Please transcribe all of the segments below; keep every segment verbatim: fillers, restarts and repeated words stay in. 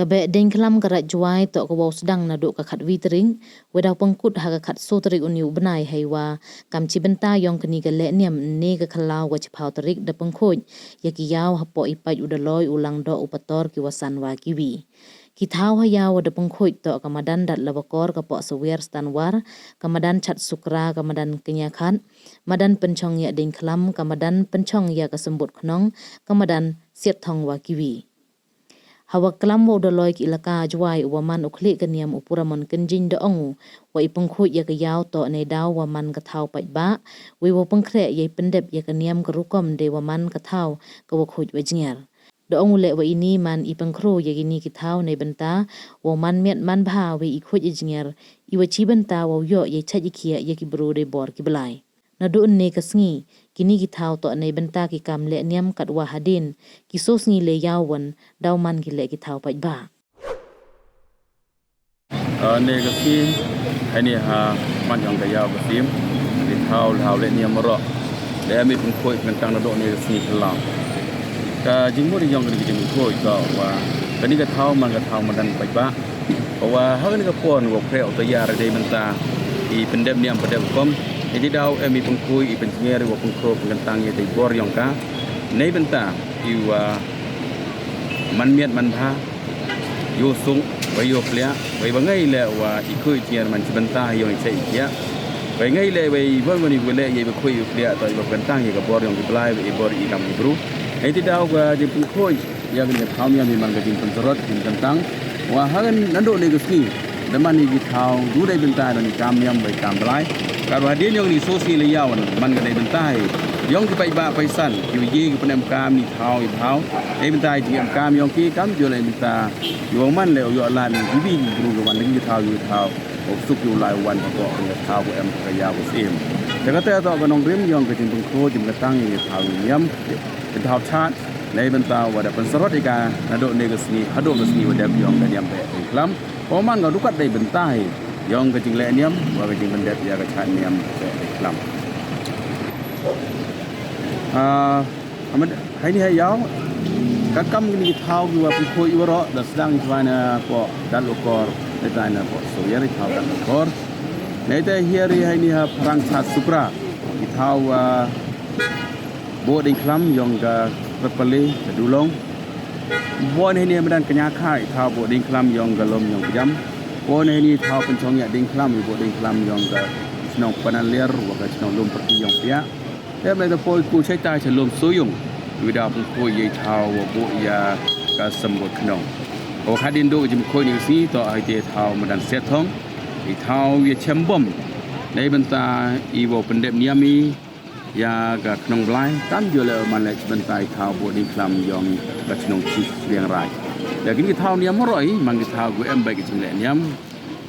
Ka Behdieñkhlam ka Raij Jowai toh ka wow sdang naduh ka khatwi tarik, wei daw pynkut ha ka khatsoo tarik uni u bnai, heiwa kam chi bynta yong kani ka lehniam ynne ka khlaw wa chiphaw tarik da pynkhuid ya ki yaw hapoh i pait u Daloi, u Langdoh, u Pator, ki Wasan wa kiwi. Ki thaw ha yaw wa da pynkhuid toh ka madan Datla Bakor ka Pohsawiar Stanwar, ka madan Chatsukra, ka madan Kñiakhat, madan Pynchong ya Dieñkhlam, ka madan Pynchong ya ka Symbud Khnong, ka madan Siatthong wa kiwi. Hawa klam wa u Daloi ki Elaka Jowai, uwa man u khlieh ka niam, u Puramon Kynjing, da ong u wa i pynkhuid ya ka yaw toh neidaw wa man ka thaw paidbah, wei wa pynkhreh ya i pyndep ya ka niam ka rukom dei wa man ka thaw ka wa khuid wa jngiar. Da ong u leh wa ini man i pynkhroo ya kini ki thaw neibynta wow man miat man bha wei i khuid i jngiar, i wa chi bynta wow yoh ya i chait i khiah ya ki bru dei bor ki blai. Naduh ynne ka sngi, kini ki thaw toh neibynta ki kam lehniam, katwa hadien ki soo sngi le yaw wan daw man ki leh ki thaw paidbah. Ah, ynne ka sngi, heini ha man yong ka yaw ka sim, ki thaw lhaw lehniam waroh da em i pynkhuid kyntang naduh ynne ka sngi khlaw. Ka jingmut yong kani ka jingpynkhuid toh wa kani ka thaw man ka thaw madan paidbah. Wa ha kani ka por wa phreh u tayar dei bynta i pyndep niam pyndep rukom, i dei daw em i pynkhuid, i pynjngiar, i wa pynkhroo pynkyntang ya dei bor yong ka neibynta i wa man miat man bha, yow suk, wei yow pliah, wei wa ngai leh wa i khuid i jngiar man chi bynta yong i chait i khiah. Wei ngai leh wei i wan wan i wa leh ya i wa khuid i wa pliah toh i wa pynkyntang ya ka bor yong ki blai, wei i bor i kam i bru. Hei ti daw ka jingpynkhuid ya kani ka thaw niam i man ka jingpynsarot, jingkyntang. Wa ha kani naduh ynne ka sngi da man i ki thaw du dei bynta dang i kam niam wei kam blai. Katwa hadien yong kani soo sngi le yaw wan man ka dei bynta i yong ki paidbah paisan, ki wa ye ki pynemkam ni thaw i bhaw. Dei bynta i jingem kam yong ki, kam jooh le bynta i wa man le u yoh lad ni ki wi ki bru ka wan ki thaw, ki thaw u suk u lai wan hapoh ka thaw wa em ka yaw ka sim. Te kata toh ka nongrim yong ka jingpynkhroo jingkyntang ya ki thaw niam, ki thaw chad, neibynta wa da pynsarot i ka naduh ynne ka sngi haduh ka sngi wa dep yong ka niam Behdieñkhlam. Wa man ka du kat dei bynta i yong ka jinglehniam wa ka jingpyndep ya ka chad niam Behdieñkhlam. Ah, amad, heini ha yaw, ka kam kini ki thaw ki wa pynkhuid i waroh da sdang i chwa na poh Datla Bakor, neita na Pohsawiar i thaw Datla Bakor. Neita hiar i heini ha pyrang Chatsukra, i thaw wa Behdieñkhlam yong ka Kyrpale ka Dulong. Bor heini madan Kñiakhat i thaw Behdieñkhlam yong ka Lum yong ka Jam. Bor heini thaw Pynchong ya Dieñkhlam, Behdieñkhlam yong ka chnong Panaliar wa ka chnong Lumpyrdi yong Piah. Te me da poi ku chai tai cha Lum Sooyung, wi da pynkhuid ya i thaw wa buh ya ka Symbud Khnong. Wa hadien du jingpynkhuid ni sngi toh hei te thaw madan Siatthong, i thaw ya chem bom neibynta i wa pyndep niam i ya ka chnong blai, kam jooh le man le chi bynta i thaw Behdieñkhlam yong ka chnong Chief Chiang Rai. Ya kini ki thaw niam waroh i man ki thaw ki em beit ki jinglehniam,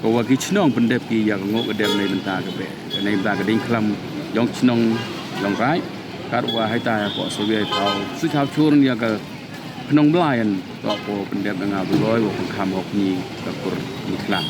ka wa ki chnong pyndep ki ya ka ngooh ka dem neibynta ka Beh, neibynta ka Dieñkhlam yong chnong yong Rai. Katwa heita ya Pohsawiar i thaw sui thaw chur ya ka chnong blai, toh ko pyndep da nga Daloi wa pynkham hok ni ka kur ni khlam.